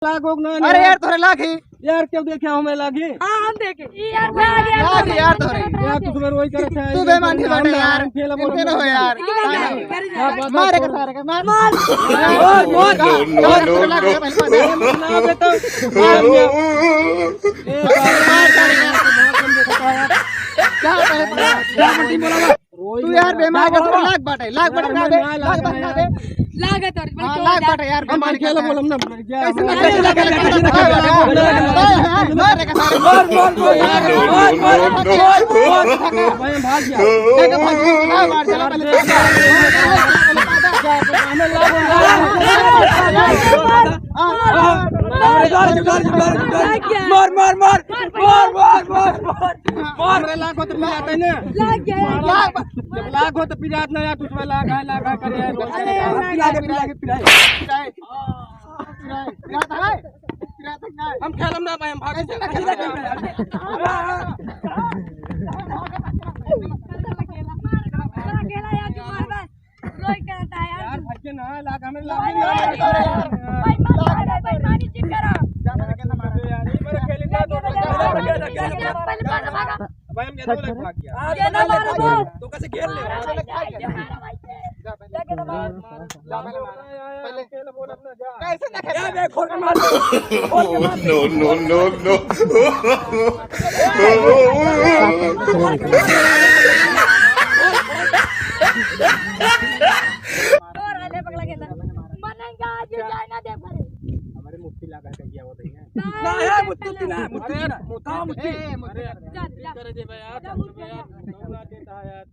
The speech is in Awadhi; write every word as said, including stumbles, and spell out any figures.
लाग होग ना, अरे यार, तोहरे लाग ही। यार, क्यों देखे हमें लाग ही? हाँ, हम देखे। ई यार, मैं आ गया। लाग ही यार तोहरे। यार, तू सुबह रोई करत है। तू बेईमान ही बाटे यार। हम खेला बोल। इनके ना हो यार। क्या बात है? मारे का सारे का, मार। मार। मार, मार। No, no, no, no। ना बे तो। मार, मार। ए, मार, मार, मार। क्या बात है? क्या मंडी बोला? तू यार बेईमान का, तोर लाग बाटे, लाग बाटे ना बे, लाग बाटे ना बे। लाग है तोर, हाँ, लाग बाटे यार, हम बेईमान खेला का। बोलम ना, कैसे ना कैसे ना कैसे ना। मार, मार, मार, मार, मार, मार, मार, भाई, भाग जा। देखो, भाग जा, मार, चला पहले। हमें लाग, लाग, लाग। मार, मार, मार, मार, मार, मार, मार, मार। हमरे लाग हो तो पिरात है ना? लाग गया, लाग गया। जब लाग हो तो पिरात ना यार, दूसरा लाग है, लाग है करे यार। अरे, लाग गया, पिरात है, पिरात है। पिरात है, पिरात है। हम खेलम ना भाई, हम भागे। कैसे ना खेलम? रोई करता है यार। यार, भाग के ना, लाग, हमें लाग, लाग, लाग, लाग, लाग। भाई, मत मारो, भाई, पानी चेक करो। जा, जा, जा, जा, जा। यार, ये मेरा खेल इतना दूर लगा। पहले भाग, भाग। भाई, हम गेंदों लेके भाग गया। ये ना मारो, भाई। तो कैसे घेर ले? मारो, भाई, जा, जा, मारो, भाई। जा, पहले। जा, गेंदों मारो। मार, मार, जा, पहले मार। पहले। खेल बोल अपना, जा। कैसे ना खेल? जा, बे, खोल के मार दे। खोल के मार दे। No, no, no, no। और आले पगला के अंदर। मनेंगे आज, ये जाए ना दे भरे। हमारे मुफ्ती लगा के गया वो भैया। ना है, मुफ्ती ना, मुफ्ती ना। अरे, मुफ्ती। ए, मुफ्ती। अरे, चल, चल। करे दे भाई यार, चल, मुफ्ती। यार, दौड़ा देता है यार।